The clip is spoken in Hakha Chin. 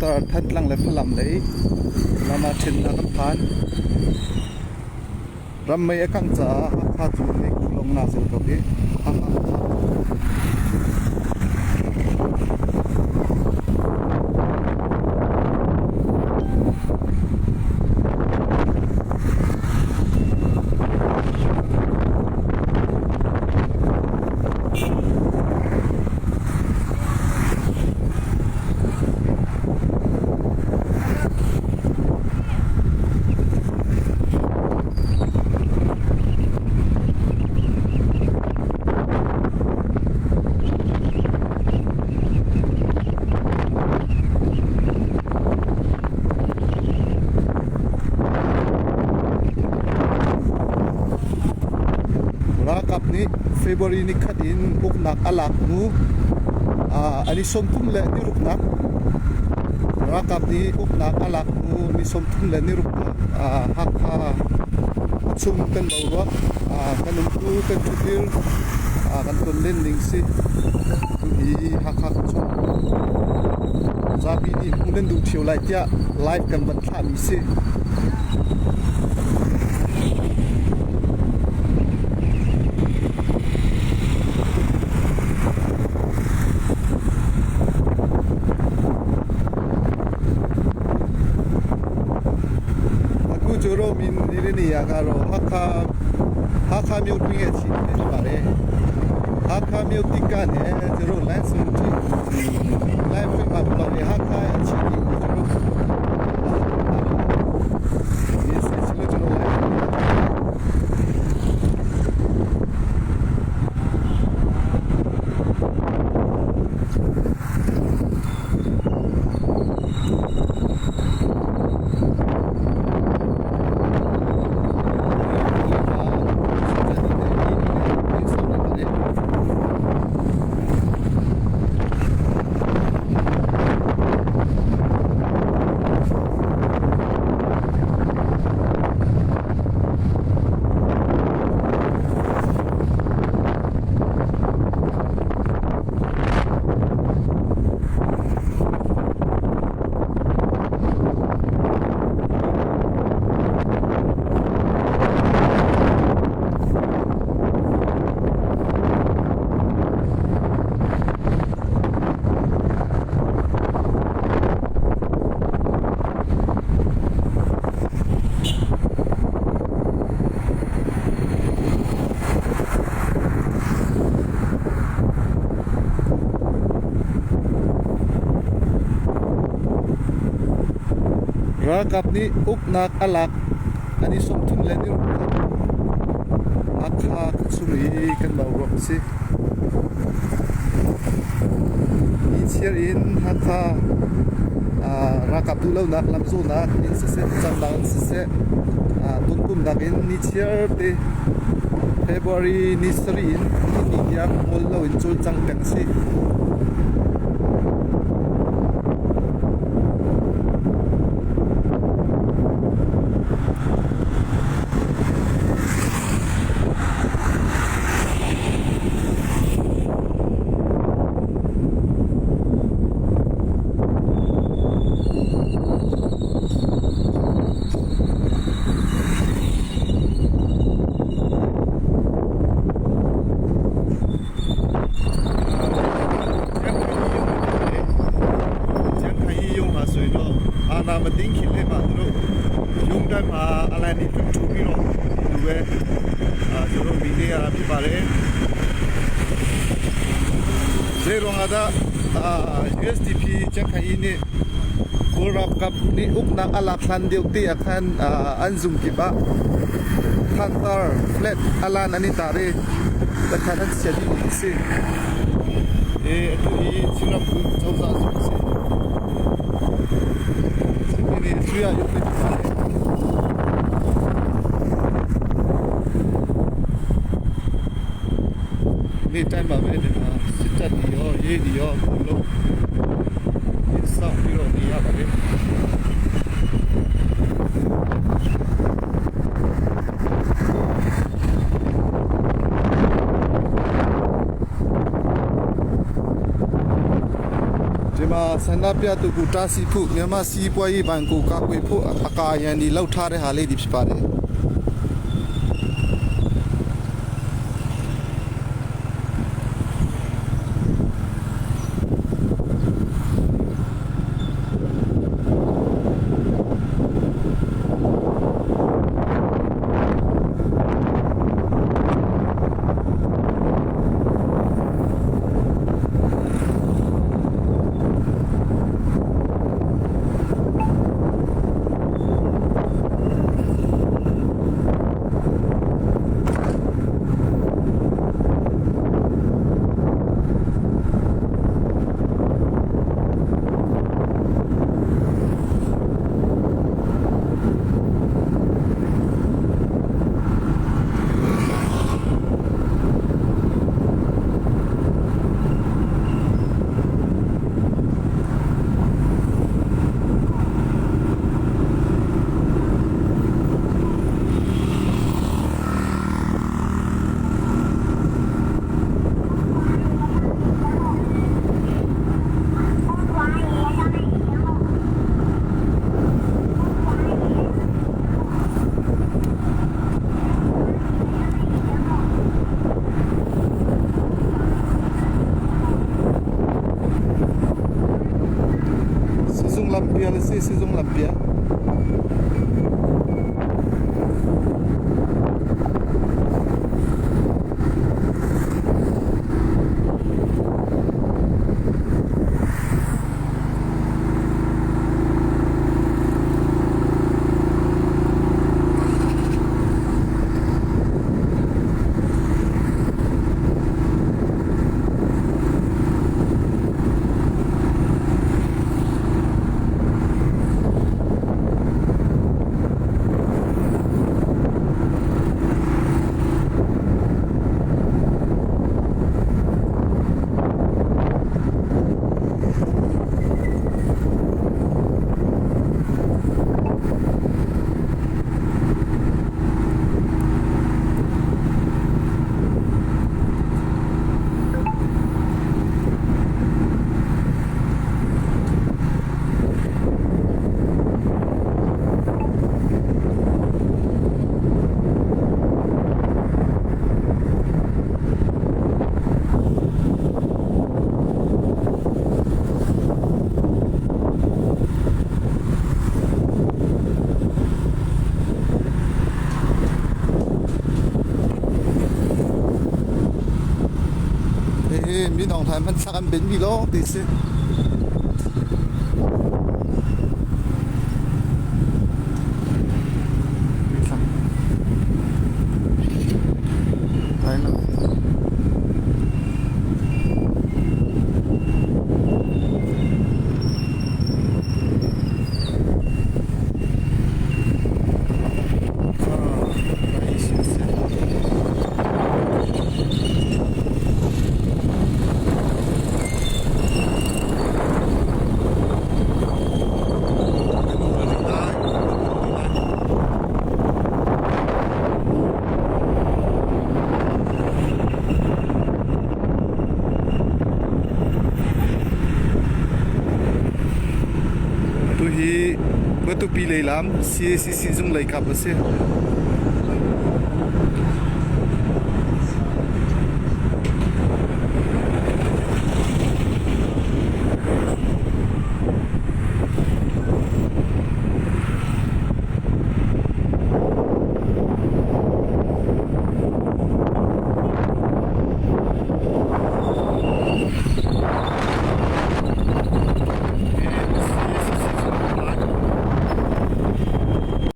Quarter Thantlang le Falam lei lam ah ṭhennak an phan. Ram mei a kangh caah Hakha cu meikhu lawng naa zel ko hi. Hakha. Ralkap nih February nikhat in uknak a lak hnu an i 30 le niruknak ralkap nih uknak a lak hnu ni 30 le niruknak Hakha chung kan boruak kan umtu kan ṭhutir kan ton len ning si. Hi Hakha chung zapi nih hmuh nan duh ṭheo lai tiah live kan van thlahmi si. Aku cu Romin nilini ah ka ro Hakha Hakha myo ping e chi ne pare Hakha myo tikka ne cu ro line sung thi line pui ma plo e Hakha e chi ni cu ro ni se chi lo cu ro line Ralkap nih uknak a lak an i 30 le niruk Hakha khuachung i kan boruak a si. Nichiar in Hakha ralkap duhlonak lamzawhnak in siseh, thlacamnak in siseh, tonpumnak in nichiar te February ni sarih in nihin ni tiang ngol loin cawlcang peng a si. Zeiruang ah dah USDP Chiangkhai nih Kawl ralkap nih uknak a lak hlan deuh te ah khan an zung kip ah thantar flag alan an i tar i takhan an chia dih mi a si. Atu hi Chin ramkulh cozah zung a si. Chinmi nih Sui ah yuk နေ့တိုင်းပါပဲဒီမှာစစ်တပ်တွေရောရေးတွေရောအကုန်လုံးစောင့်ပြီးတော့နေရပါတယ်ဒီမှာ Sanapia tu ku ta si phu Myanmar si puai ban ku ka kui phu aka yan ni lo tha re ha le di pa de. Sizung lampial a si, sizung lampial. Hihi Min Aung Hlaing hmanthlak an benmi lawng ti si. Tuhi Matupi lei lam CACC zung lei kap a si.